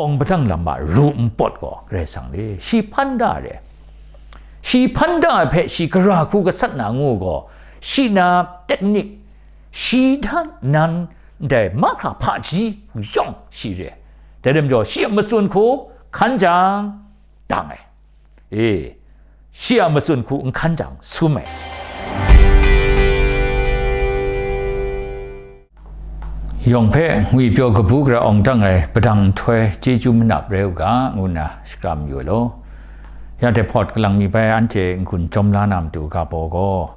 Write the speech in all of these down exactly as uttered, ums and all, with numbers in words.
awng padang lam a ru npawt gaw Karai Kasang re, shi hpan da re. Shi hpan da ai hpe shi gara hku gasat na ngu gaw, shi na teknik, shi hta nan ndai mahkra hpaji yawng shi re. Dai rai majaw, shi a matsun hku hkan jang, dang ai. E, shi a matsun hku n hkan jang, sum ai. Yawng hpe ngwipyaw kabu gara awng dang ai padang nhtoi chyeju manap rai u ga, ngu nna shakram yu ai law. Ya dai hpawt kalang mi bai anhte n-gun jawm la na matu ga baw gaw,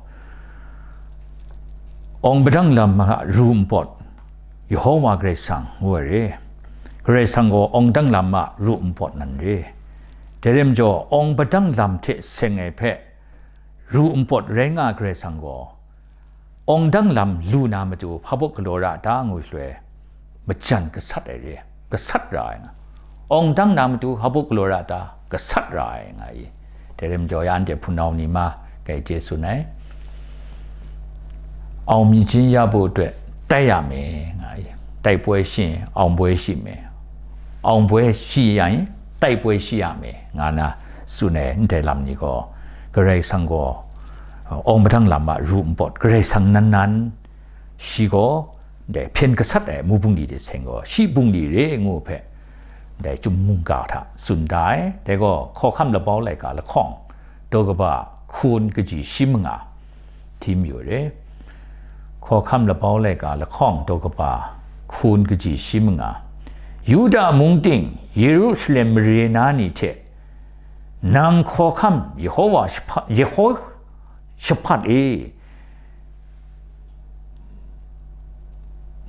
awng padang lam a ru npawt, Yehova Karai Kasang ngu ai re. Karai Kasang gaw awng padang lam a ru npawt nan re. Dai rai majaw, awng padang lam hte seng ai hpe ru npawt rai nga ai Karai Kasang gaw, awng padang lam lu na matu hpa baw galaw ra ta ngu shaloi, majan gasat ai re, gasat ra ai nga. Awng padang na matu hpa baw galaw ra ta, gasat ra ai nga i. Dai rai majaw, ya anhte hpunau ni ma, kai chye tsun ai. အောင်မြင်ခြင်းရဖို့အတွက် တိုက်ရမယ် nga i. တိုက်ပွဲရှိရင် အောင်ပွဲရှိမယ်။ အောင်ပွဲရှိရရင် တိုက်ပွဲရှိရမယ် nga na tsun ai ndai lam ni gaw, Karai Kasang gaw, awng padang lam a ru npawt, Karai Kasang nan nan, shi gaw, ndai hpyen gasat ai amu bungli hte seng gaw, shi bungli re ngu hpe, ndai chyum mungga hta tsun da ai. Dai gaw, Hkawhkam Labau laika lahkawng, daw kaba hkun kaji shi manga, hti mayu re. Hkawhkam Labau laika lahkawng daw kaba hkun kaji shi manga. Yuda mung ting, Yerusalem mare na ni hte, nang hkawhkam Yehova shahpa-, Yeho-, shahpat e,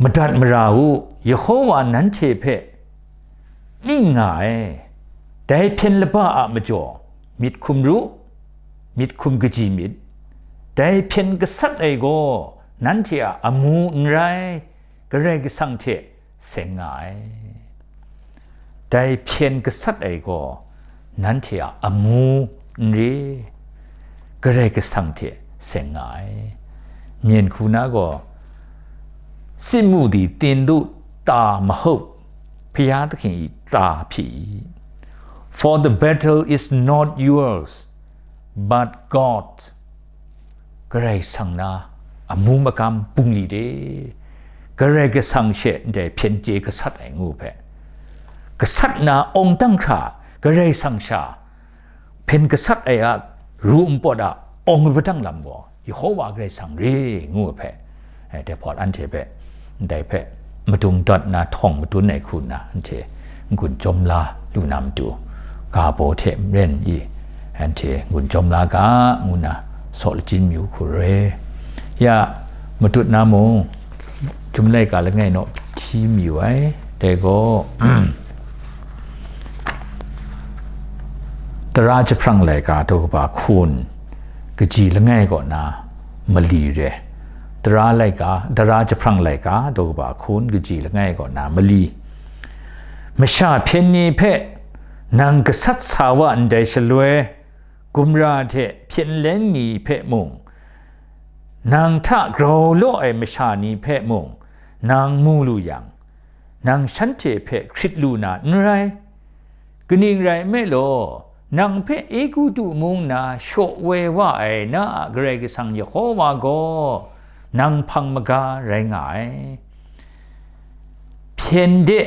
madat mara u, Yehova nanhte hpe ning nga ai. Dai hpyen laba a majaw, myit hkum ru, myit hkum kaji myit. Dai hpyen gasat ai gaw, nanhte a amu n rai, Karai Kasang hte seng nga ai. Dai hpyen gasat ai gaw, nanhte a amu n re, Karai Kasang hte seng nga ai. Myen hku na gaw, စစ်မှုသည် သင်တို့တာမဟုတ်, ဘုရားသခင်၏တာဖြစ်၏။ For the battle is not yours, but God. Karai Kasang na amu makam bungli de, Karai Kasang she ndai hpyen chye gasat ai ngu hpe, gasat na awng dang hkra Karai Kasang sha hpyen gasat ai a ru npawt a awng padang lam gaw, Yehova Karai Kasang re ngu ai hpe, eh, dai hpawt anhte hpe, ndai hpe madung dat nna htawng madun ai hku nna, anhte n-gun jawm la lu na matu, ga baw hte maren i, anhte n-gun jawm la ga, ngu nna saw lachyum yu hku re. Ya, matut na mung, Chyum laika langai naw hti mayu ai, dai gaw, Tara jahprang laika daw kaba hkun kaji langai kaw na mali re. Tara laika, Tara jahprang laika daw kaba hkun kaji langai kaw na mali. Masha hpyen ni hpe nang gasat sa wa ndai shaloi, gumra hte hpyen len ni hpe mung, nang hta grau law ai masha ni hpe mung, nang mu lu yang, nang shanhte hpe hkrit lu na n rai. Kaning rai nme law, nang hpe Egutu mung na shaw woi wa ai na a Karai Kasang Yehova gaw nang hpang maga rai nga ai. Hpyen de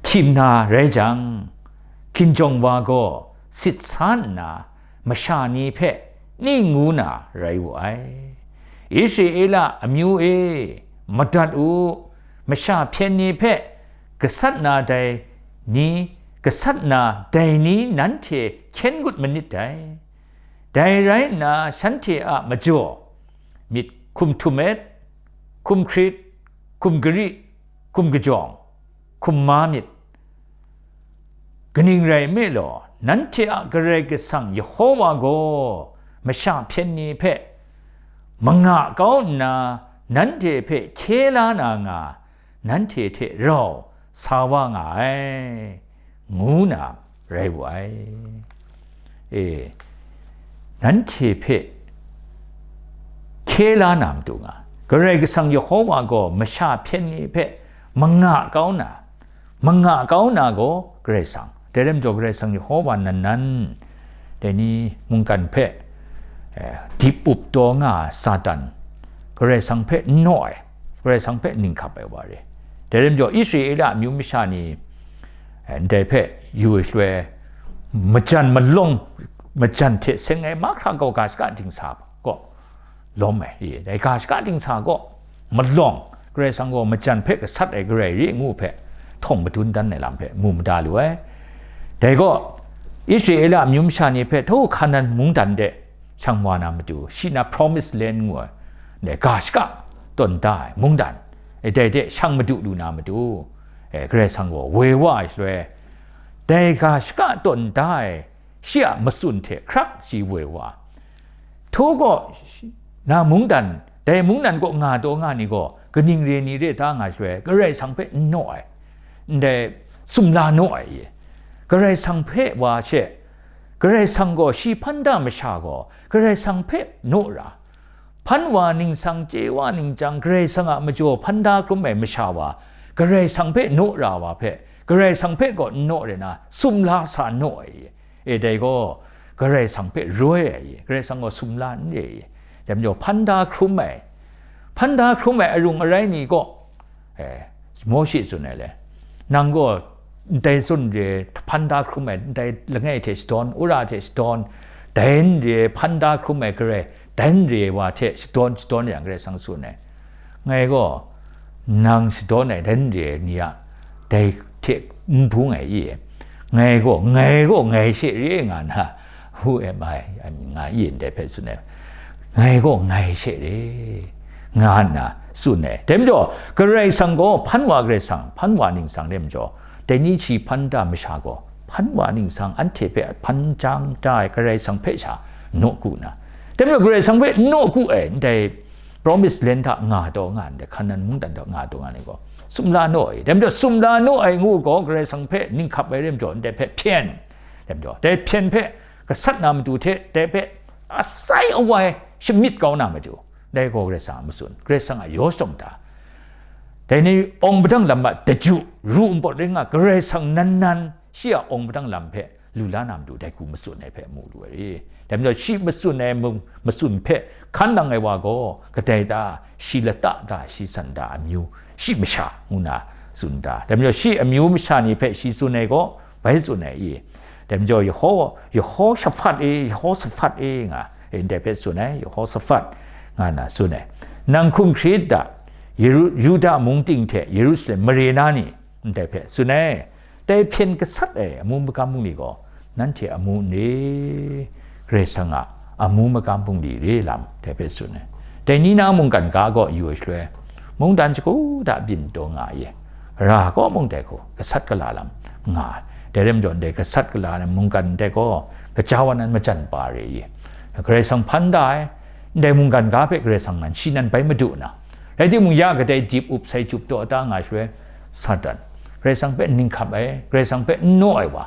htim na rai jang, hkinjawng wa gaw sit sa nna, masha ni hpe ning ngu na rai wu ai. Israela amyu e, madat u, masha hpyen ni hpe gasat na dai ni, gasat na dai ni nanhte hkyen ngut manit dai. Dai rai nna, shanhte a majaw myit hkum htum et, hkum hkrit, hkum gari, hkum kajawng, hkum ma myit. Kaning rai nme law, nanhte a Karai Kasang Yehova gaw masha hpyen ni hpe manga kau nna, nanhte hpe hkye la na nga, nanhte hte rau sa wa nga ai, ngu na rai wu ai. E, nanhte hpe hkye la na matu nga, Karai Kasang Yehova gaw masha hpyen ni hpe manga kau na, manga kau na gaw Karai Kasang. Dai rai majaw Karai Kasang Yehowa nan nan, dai ni mungkan hpe, eh, dip up taw nga ai Satan, Karai Kasang hpe n naw ai, Karai Kasang hpe ninghkap ai wa re. Dai rai majaw Israela amyu masha ni, eh, ndai hpe yu ai shaloi, majan malawng, majan hte seng ai mahkra gaw ga shaka dingsa gaw lawm ai, i, dai ga shaka dingsa gaw malawng, Karai Kasang gaw majan hpe gasat ai Karai re ngu hpe htawng madun dan ai lam hpe mu mada lu ai. Dai gaw, Israela amyu masha ni hpe htaw Hkanan mungdan de shang wa na matu, shi na Promised Land ngu ai, dai ga shaka tawn da ai mungdan, e, dai de shang madu lu na matu, e, Karai Kasang gaw woi wa ai shaloi, dai ga shaka tawn da ai shi a matsun hte hkrak shi woi wa. Htaw gaw, na mungdan, dai mungdan kaw nga taw nga ni gaw, kaning re ni re ta nga shaloi, Karai Kasang hpe n naw ai, ndai sumla naw ai, Karai Kasang hpe wa she, Karai Kasang gaw shi hpan da masha gaw, Karai Kasang hpe naw ra, hpan wa ningsang chye wa ningchyang, Karai Kasang a majaw hpan da hkrum ai masha wa, Karai Kasang hpe naw ra wa hpe, Karai Kasang hpe gaw n naw rai na, sumla sa naw ai, e, dai gaw, Karai Kasang hpe roi ai, Karai Kasang gaw sumla n re ai, dai majaw hpan da hkrum ai, hpan da hkrum ai arung arai ni gaw, e, Mawshe tsun ai le, nang gaw ndai tsun re hpan da hkrum ai, ndai langai hte shadawn, wora hte shadawn, dai n re hpan da hkrum ai Karai, dai n re wa hte shadawn, shadawn yang Karai Kasang tsun ai. Ngai gaw, nang shadawn ai dai n re ai ni a, dai hte n bung ai i? Ngai gaw, ngai gaw ngai she re nga na, who am I? Nga i ndai hpe tsun ai. Ngai gaw ngai she re, nga nna tsun ai. Dai majaw, Karai Kasang gaw hpan wa Karai Kasang, hpan wa ningsang dai majaw, dai ni shi hpan da masha gaw, hpan wa ningsang anhte hpe hpan jang da ai Karai Kasang hpe sha naw ku na. Dai majaw, Karai Kasang hpe naw ku ai, ndai Promised Land hta nga taw nga ndai, Hkanan mungdan hta nga taw nga ni gaw, sumla naw ai. Dai majaw, sumla naw ai ngu gaw, Karai Kasang hpe ninghkap ai rai majaw, ndai hpe hpyen. Dai majaw, dai hpyen hpe gasat na matu hte, dai hpe asai awai shamyit kau na matu, dai gaw Karai Kasang a matsun, Karai Kasang a yaw shawng ta. Dai ni awng padang lam a daju, ru npawt rai nga, Karai Kasang nan nan, shi a awng padang lam hpe lu la na matu, dai hku matsun ai hpe mu lu ai. Dai majaw, shi matsun ai mung, matsun hpe hkan nang ai wa gaw, kadai ta, shi lata ta, shi san ta amyu, shi masha ngu na tsun ta. Dai majaw, shi amyu masha ni hpe shi tsun ai gaw, bai tsun ai i? Dai majaw, Yeho-, Yehoshaphat e, Yehoshaphat e nga, e, ndai hpe tsun ai, Yehoshaphat nga na tsun ai. Nang hkum hkrit da, Yeru-, Yuda mung ting hte Yerusalem mare na ni, ndai hpe tsun ai. Dai hpyen gasat ai amu magam bungli gaw, nanhte amu n re, Karai Kasang a amu magam bungli re lam, dai hpe tsun ai. Dai ni na mungkan ga gaw yu ai shaloi, mungdan shagu da byin taw nga ai. Ra gaw mung dai hku gasat gala lam nga ai. Dai rai majaw, ndai gasat gala ai mungkan ndai gaw, gaja wa nan majan pa re i? Karai Kasang hpan da ai, ndai mungkan ga hpe Karai Kasang nan, shi nan bai madu na. Rai timung, ya kadai dip up sai jup taw ta nga shaloi, Satan, Karai Kasang hpe ninghkap ai, Karai Kasang hpe n naw ai wa,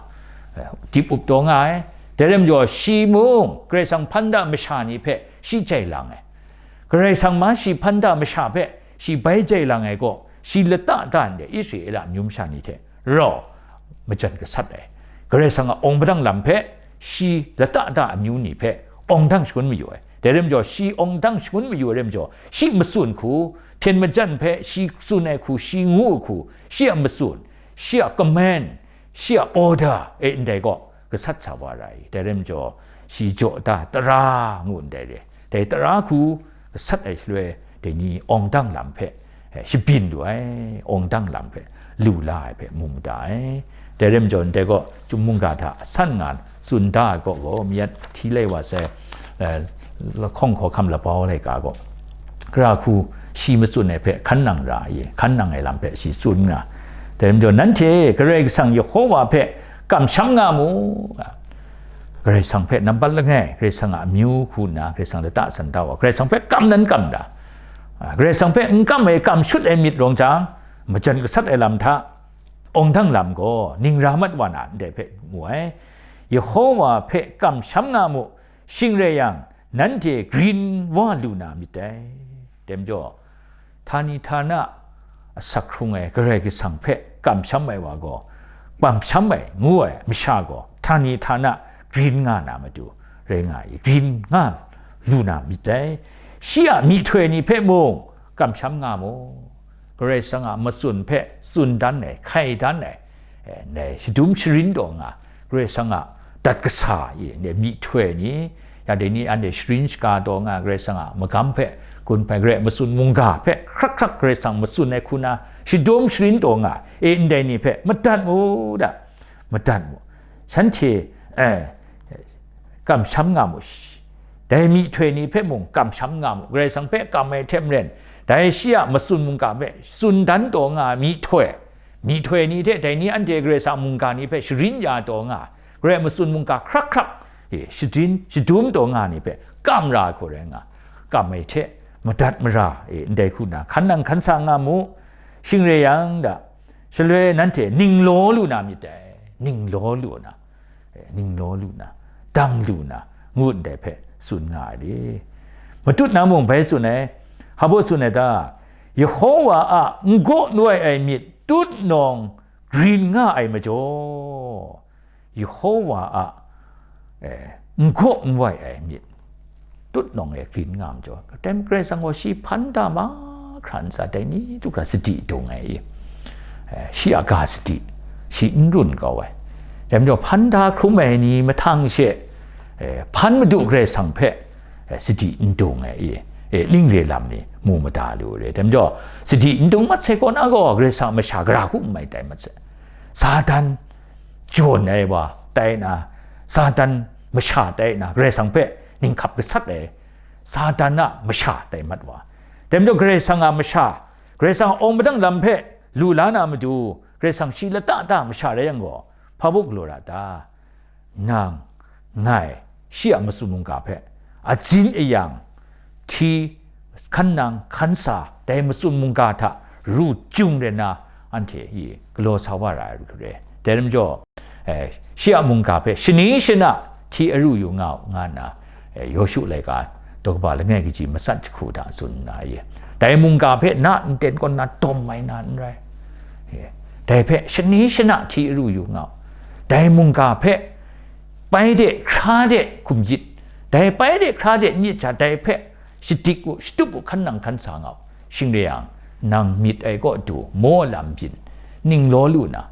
dip up taw nga ai. Dai rai majaw, shi mung Karai Kasang hpan da masha ni hpe shi jai lang ai. Karai Kasang ma shi hpan da masha hpe shi bai jai lang ai gaw, shi lata da ndai Israela amyu masha ni hte rau majan gasat ai. Karai Kasang a awng padang lam hpe shi lata da amyu ni hpe awng dang shangun mayu ai. Dai rai majaw, shi awng dang shangun mayu ai rai majaw, shi matsun hku, hpyen majan hpe shi tsun ai hku, shi ngu ai hku, shi a matsun, shi a command, shi a order e ndai gaw, gasat sa wa ra ai. Dai rai majaw, shi jaw da tara ngu ndai re. Dai tara hku gasat ai shaloi, dai ni awng dang lam hpe, eh, shabyin lu ai, awng dang lam hpe lu la ai hpe mu mada ai. Dai rai majaw, ndai gaw, Chyum mungga hta san nga tsun da ai gaw, gaw, mi yat hti lai wa sai, eh, lahkawng hkawhkam labau laika gaw, gara hku shi matsun ai hpe hkan nang ra ai, hkan nang ai lam hpe shi tsun nga. Dai majaw, nanhte Karai Kasang Yehowa hpe kamsham nga mu. Karai Kasang hpe nampat langai, Karai Kasang a amyu hku nna, Karai Kasang lata san da wa, Karai Kasang hpe kam nan kam da. A, Karai Kasang hpe n kam ai, kam shut ai myit rawng jang, majan gasat ai lam hta, awng dang lam gaw ning ra mat wa na, ndai hpe mu ai. Yehowa hpe kamsham nga mu, shing rai yang, nanhte grin wa lu na myit dai. Dai majaw, htani htana asak hkrung ai Karai Kasang hpe kamsham ai wa gaw, kamsham ai ngu ai masha gaw, htani htana grin nga na matu rai nga i, grin nga lu na myit dai. Shi a myihtoi ni hpe mung kamsham nga mu. Karai Kasang a matsun hpe tsun dan ai, hkai dan ai, eh, ndai shadum sharin taw nga, Karai Kasang a dat kasa i, ndai myihtoi ni, ya dai ni anhte sharin shaga taw nga, Karai Kasang a magam hpe gun hpai, Karai matsun mungga hpe hkrak hkrak Karai Kasang matsun ai hku na shadum sharin taw nga, e, ndai ni hpe madat mu da, madat mu. Shanhte, eh, kamsham nga mu, dai myihtoi ni hpe mung kamsham nga mu, Karai Kasang hpe kam ai hte maren, dai shi a matsun mungga hpe tsun dan taw nga ai myihtoi, myihtoi ni hte dai ni anhte Karai Kasang mungga ni hpe sharin ya taw nga, Karai matsun mungga hkrak hkrak, e, shadin, shadum taw nga ni hpe kam ra ai hku rai nga, kam ai hte madat mara, e, ndai hku na hkan nang hkan sa nga mu, shing re yang da, shaloi nanhte ning law lu na myit dai, ning law lu na, e, ning law lu na, dang lu na, ngu ndai hpe tsun nga ai re. Matut na mung bai tsun ai, hpa baw tsun ai ta, Yehowa a n gaw n wai ai myit tut nawng grin nga ai majaw, Yehowa a, eh, n gaw n wai ai myit tut nawng e grin nga ai majaw, tem Karai Kasang gaw shi hpan da mahkra ntsa dai ni du hkra sadi dung ai i, eh, shi a ga sadi, shi n run kau ai. Dai majaw hpan da hkrum ai ni mahtang she, eh, hpan Madu Karai Kasang hpe, eh, sadi n dung ai i, eh, ling re lam ni mu mada lu re. Dai majaw sadi n dung mat sai kaw na gaw, Karai Kasang a masha gara hku n mai tai mat sai. Satan jawn ai wa tai na, Satan masha tai na, Karai Kasang hpe ninghkap gasat ai, Satan a masha tai mat wa. Dai majaw Karai Kasang a masha, Karai Kasang a awng padang lam hpe lu la na matu, Karai Kasang shi lata ta masha rai yang gaw, hpa baw galaw ra ta? Nang, ngai, shi a matsun mungga hpe, atsin ayang, hti, hkan nang, hkan sa, dai matsun mungga hta ru jung rai na, anhte i galaw sa wa ra ai ru hkre. Dai lam jaw, eh, shi a mungga hpe shani shana hti aru yu nga u, nga nna, eh, Yawshu laika daw kaba langai kaji matsat jahku hta tsun nna ye, dai mungga hpe na nten kaw nna dawm ai na n rai. Eh, dai hpe shani shana hti aru yu nga u. Dai mungga hpe pai de hkra de hkum yit, dai pai de hkra de n yit hta, dai hpe shadik u, shatup u, hkan nang hkan sa nga u. Shing re yang, nang myit ai kaw du, maw lam byin, ning law lu na,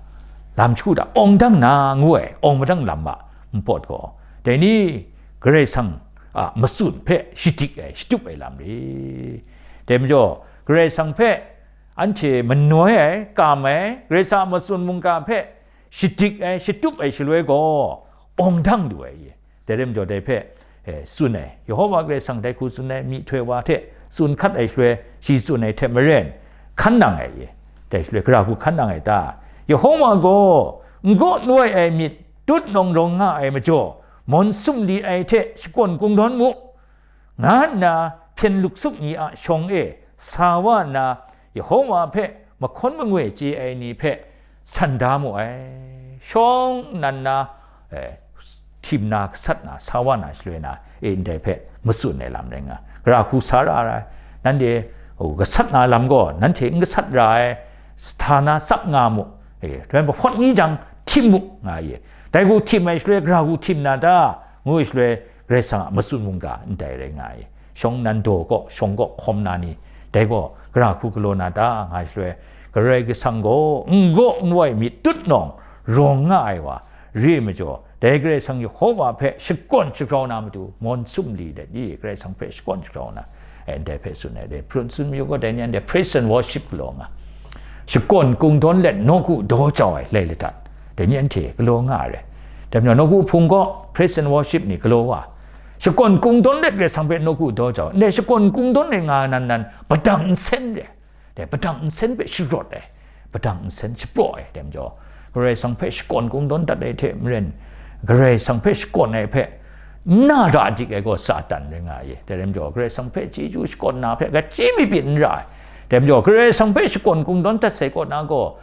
lam shagu hta awng dang na ngu ai, awng madang lam a npawt gaw, dai ni Karai Kasang a matsun hpe shadik ai, shatup ai lam re. Dai majaw, Karai Kasang hpe anhte manoi ai, kam ai, Karai Kasang a matsun mungga hpe shadik ai, shatup ai shaloi gaw, awng dang lu ai, dai rai majaw dai hpe, eh, tsun ai, Yehova Karai Kasang dai hku tsun ai, myihtoi wa hte tsun hkat ai shaloi, shi tsun ai hte maren, hkan nang ai, dai shaloi, gara hku hkan nang ai ta? Yehova gaw n gaw n wai ai myit tut nawng rawng nga ai majaw, mawn sumli ai hte shakawn kungdawn mu, nga nna hpyen luksup ni a shawng e sa wa nna, Yehova hpe mahkawn mangoi chye ai ni hpe san da mu ai. Shawng nnan na, eh, htim na, gasat na, sa wa na shaloi na, e, ndai hpe matsun ai lam rai nga, gara hku sa ra ai, nanhte, oh, gasat na lam gaw nanhte n gasat ra ai, sa na tsap nga mu, e, rai mahpawt ni jang htim mu, nga ye. Dai hku htim ai shaloi, gara hku htim na ta? Ngu shaloi, Karai Kasang a matsun mungga ndai rai nga ai. Shawng nan daw kaw, shawng kaw hkawm na ni, dai gaw gara hku galaw na ta, nga shaloi, Karai Kasang gaw n gaw n wai myit tut nawng rawng nga ai wa re majaw, dai Karai Kasang Yehova hpe shakawn shagrau na matu, mawn sumli let i, Karai Kasang hpe shakawn shagrau na, eh, ndai hpe tsun ai, dai hpun tsun mayu gaw, dai ni anhte praise and worship galaw nga, shakawn kungdawn let nawku daw jau ai lai ladat, dai ni anhte galaw nga ai. Dai majaw, nawku hpung gaw praise and worship ni galaw wa, shakawn kungdawn let Karai Kasang hpe nawku daw jau, ndai shakawn kungdawn e nga nan nan, padang nsen re, dai padang nsen hpe sharawt ai, padang nsen shapraw ai. Dai majaw, Karai Kasang hpe shakawn kungdawn dat ai hte maren, Karai Kasang hpe shakawn ai hpe n na ra dik ai gaw Satan rai nga ai. Dai rai majaw, Karai Kasang hpe chyeju shakawn na hpe gachyi mi byin n ra ai. Dai majaw, Karai Kasang hpe shakawn kungdawn dat sai kaw na gaw,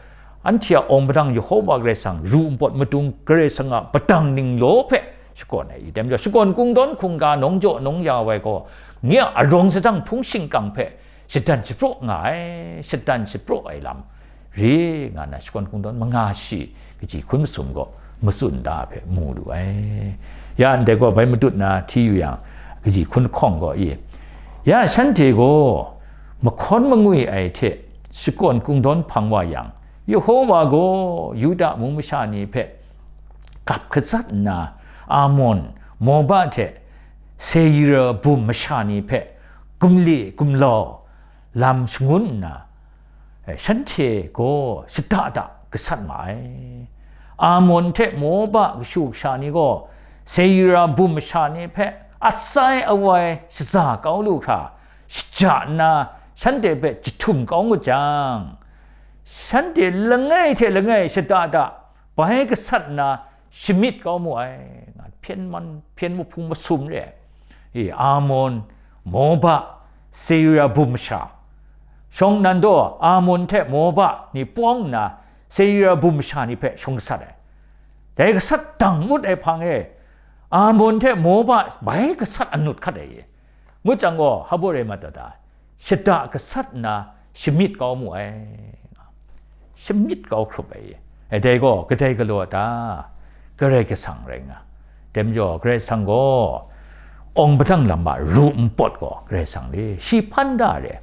anhte a awng padang Yehova Karai Kasang ru npawt madung, Karai Kasang a padang ninglaw hpe shakawn ai i? Dai majaw, shakawn kungdawn hkungga nawng jaw nawng ya ai gaw, nye a arawng sadang hpung shingkang hpe shadan shapraw nga ai, shadan shapraw ai lam, re nga na shakawn kungdawn manga shi kaji hkun masum gaw matsun da hpe mu lu ai. Ya ndai gaw bai matut na hti yu yang, kaji hkun lahkawng gaw i, ya shanhte gaw mahkawn mangwi ai hte shakawn kungdawn hpang wa yang, Yehowa gaw Yuda mung masha ni hpe gap kazat nna, Amon, Moba hte Seira bum masha ni hpe gumli gumlau lam shangun nna, eh, shanhte gaw shada da gasat ma ai. Amon hte Moba kashu kasha ni gaw Seira bum masha ni hpe asai awai shaza kau lu hkra, shaja nna shanhte hpe jahtum kau ngut jang, shanhte langai hte langai shada da bai gasat nna shamyit kau mu ai, nga hpyen man, hpyen mahpung masum re ai. E, Amon, Moba, Seira bum masha, shawng nnan gaw Amon hte Moba ni pawng nna, Seira bum masha ni hpe shawng gasat ai. Dai gasat dang ngut ai hpang e, Amon hte Moba bai gasat anut hkat ai e. Ngut jang gaw, hpa baw rai mat ta ta, shada gasat nna shamyit kau mu ai, shamyit kau hkrup ai, e dai gaw kadai galaw a ta? Karai Kasang rai nga. Dai majaw, Karai Kasang gaw awng padang lam a ru npawt gaw Karai Kasang le, shi hpan da re,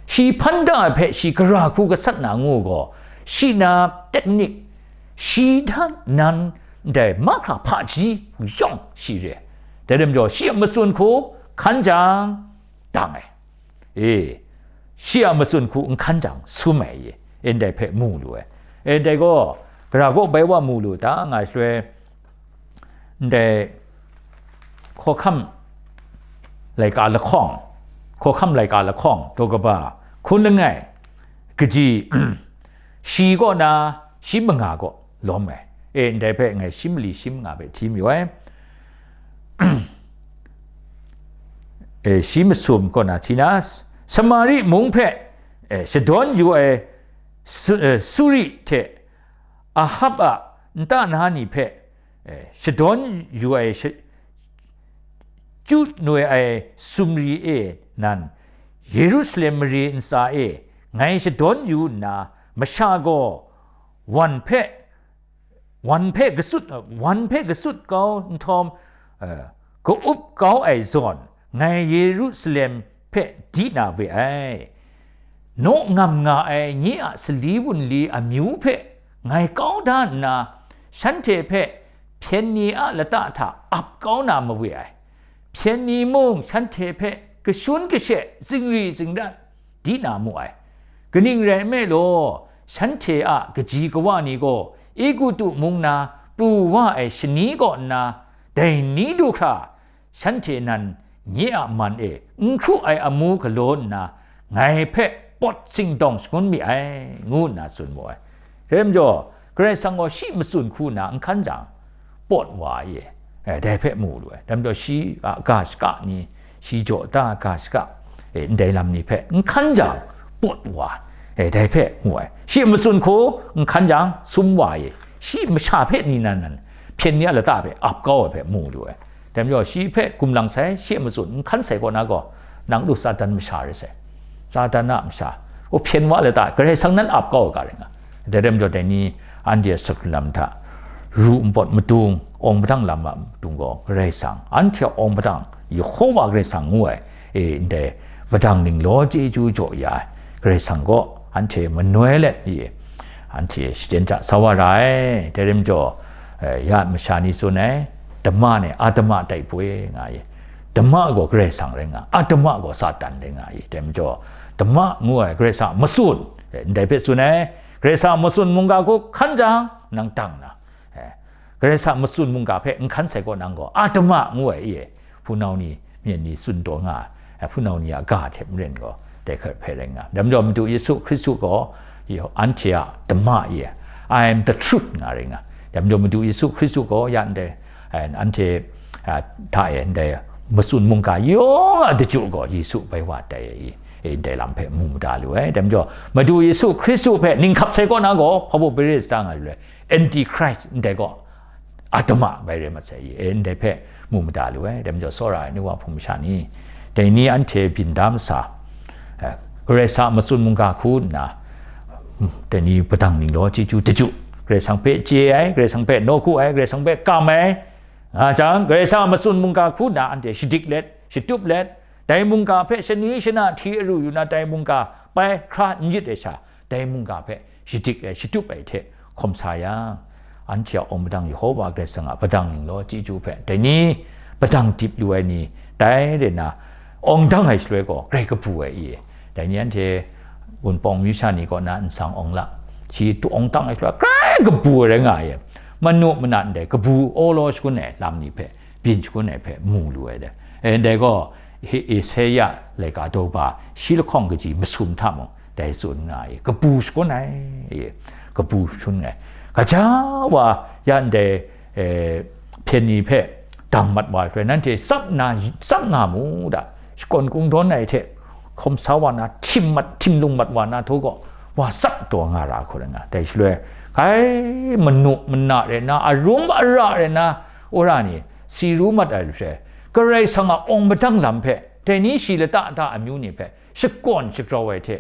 shi hpan da ai hpe shi gara hku gasat na ngu gaw, shi na teknik, shi hta nan ndai mahkra hpaji yawng shi re. Dai rai majaw, shi a matsun hku hkan jang, dang ai. E, shi a matsun hku n hkan jang, sum ai, e, ndai hpe mu lu ai. E, ndai gaw, gara gaw bai wa mu lu ta nga shaloi, ndai hkawhkam laika lahkawng, hkawhkam laika lahkawng, daw kaba hkun langai, kaji, shi kaw na, shi manga gaw lawm ai. E, ndai hpe ngai shi mali shi manga hpe hti mayu ai. E, shi masum kaw na hti na, Samari mung hpe, e, shadawn yu ai Su-, e, Suri hte Ahab a nta na ni hpe, e, shadawn yu ai sha-, chyu noi ai sumri e nan, Yerusalem mare ntsa e ngai shadawn yu nna, masha gaw wan hpe, wan hpe gasut, wan hpe gasut kau nhtawm, eh, ka-up kau ai zawn, ngai Yerusalem hpe di na we ai. Naw ngam nga ai nye a sali wunli amyu hpe ngai kau da nna, shanhte hpe hpyen ni a lata hta ap kau na mawe ai. Hpyen ni mung shanhte hpe kashun kashe, zingri zingrat di na mu ai. Kaning rai nme law, shanhte a kaji kawa ni gaw Egutu mung na pru wa ai shani kaw nna, dai ni du hkra, shanhte nan nye a man e n hkru ai amu galaw nna, ngai hpe pawt singdawng shangun mi ai, ngu nna tsun mu ai. Dai majaw, Karai Kasang gaw shi matsun hku nna n hkan jang, pawt wa ai e, eh, dai hpe mu lu ai. Dai majaw, shi a ga shaka ni, shi jaw da ga shaka, eh, ndai lam ni hpe n hkan jang, pawt wa ai, eh, dai hpe mu ai. Shi matsun hku n hkan jang, sum wa ai e, shi masha hpe ni nan nan, hpyen ni a lata hpe ap kau ai hpe mu lu ai. Dai majaw, shi hpe gumlang sai, shi a matsun n hkan sai kaw na gaw, nang lu Satan masha rai sai. Satan a masha, u hpyen wa lata, Karai Kasang nan ap kau ai ga rai nga. Dai rai majaw, dai ni anhte a sut lam hta, ru npawt madung, awng padang lam a madung gaw, Karai Kasang, anhte a awng padang, Yehowa Karai Kasang ngu ai, e, ndai padang ninglaw chyeju jaw ya ai, Karai Kasang gaw, anhte manoi let, e, anhte shaden hta sa wa ra ai. Dai rai majaw, eh, ya masha ni tsun ai, dama ni adama tai poi nga ai. Dama gaw Karai Kasang rai nga, adama gaw Satan rai nga ai. Dai majaw, dama ngu ai Karai Kasang a matsun, eh, ndai hpe tsun ai, Karai Kasang a matsun mungga hku hkan jang, nang dang na, eh, Karai Kasang a matsun mungga hpe n hkan sai kaw nang gaw, adama ngu ai, e, hpunau ni, myen ni tsun taw nga ai, hpunau ni a ga hte maren gaw, dai hkat hpe rai nga. Dai majaw, Madu Yesu Hkristu gaw, i, anhte a dama e, "I am the truth," nga rai nga. Dai majaw, Madu Yesu Hkristu gaw, ya ndai, eh, anhte, ah, hta e ndai matsun mungga yawng a daju gaw, Yesu bai wa tai ai, e, ndai lam hpe mu mada lu ai. Dai majaw, Madu Yesu Hkristu hpe ning hkap sai kaw na gaw, hpa baw bere sa nga lu ai, Antichrist ndai gaw, adama bai rai mat sai, e, ndai hpe mu mada lu ai. Dai majaw, tsawra ai nu wa hpung masha ni, dai ni anhte byin da masa, eh, Karai Kasang a matsun mungga hku nna, Dai ni padang ning law chyeju daju, Karai Kasang hpe chye ai, Karai Kasang hpe nawku ai, Karai Kasang hpe kam ai, nga jang, Karai Kasang a matsun mungga hku na anhte shadik let, shatup let, dai mungga hpe shani shana hti aru yu na, dai mungga pai hkra n yit ai sha, dai mungga hpe shadik ai, shatup ai hte hkawm sa yang, anhte a awng padang Yehova Karai Kasang a padang ning law chyeju hpe, dai ni padang dip lu ai ni, dai rai na, awng dang ai shaloi gaw, grai kabu ai i. Dai ni anhte Wunpawng amyu sha ni kaw na nsang awng la, shi tu awng dang ai shaloi, grai kabu ai rai nga ai. Manu mana ndai kabu awlaw shangun ai lam ni hpe, byin shangun ai hpe mu lu ai dai. E, ndai gaw, Isaya laika daw ba shi lahkawng kaji masum hta mung, dai tsun nga ai, kabu shangun ai, kabu shangun ai. Gaja wa ya ndai, eh, hpyen ni hpe dang mat wa ai hkrai, nanhte tsap na, tsap nga mu da, shakawn kungdawn ai hte hkawm sa wa na, htim mat, htim lung mat wa na htaw gaw, wa tsap taw nga ra hku rai nga. Dai shaloi, kai manu mana rai na, arum ara rai na, wora ni, si ru mat ai hte, Karai Kasang a awng madang lam hpe, dai ni shi lata ta amyu ni hpe, shakawn shagrau ai hte,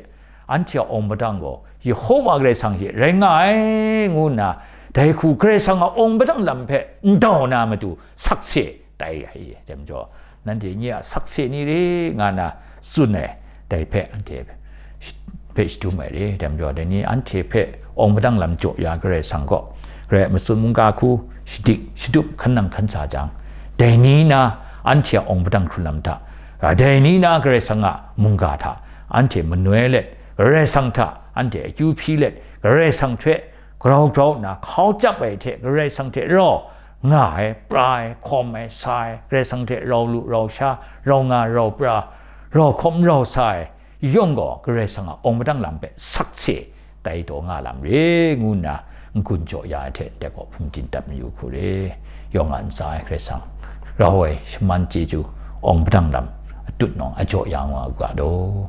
anhte a awng madang gaw Yehova Karai Kasang hte rai nga ai, ngu nna, dai hku Karai Kasang a awng madang lam hpe ndau na matu sakse tai ai, dai majaw, nanhte nye a sakse ni re nga na tsun ai, dai hpe anhte hpe shadum ai re, dai majaw, dai ni anhte hpe awng madang lam jaw ya Karai Kasang gaw, Karai matsun mungga hku shadik shatup hkan nang hkan sa jang, dai ni na anhte a awng madang hkrun lam hta, dai ni na Karai Kasang a mungga hta anhte manoi let, Karai Kasang hta anhte akyu hpyi let, Karai Kasang hte grau grau nna hkau chyap ai hte, Karai Kasang hte rau nga ai, pra ai, hkawm ai, sa ai, Karai Kasang hte rau lu, rau sha, rau nga, rau pra, rau hkawm, rau sa ai, yawng gaw Karai Kasang a awng madang lam hpe sakse tai taw nga lam re, ngu nna n-gun jaw ya ai hte ndai gaw hpung jin dat mayu hku re. Yawng a ntsa e Karai Kasang rau ai shaman chyeju awng padang lam atut nawng a jaw ya nga u ga law.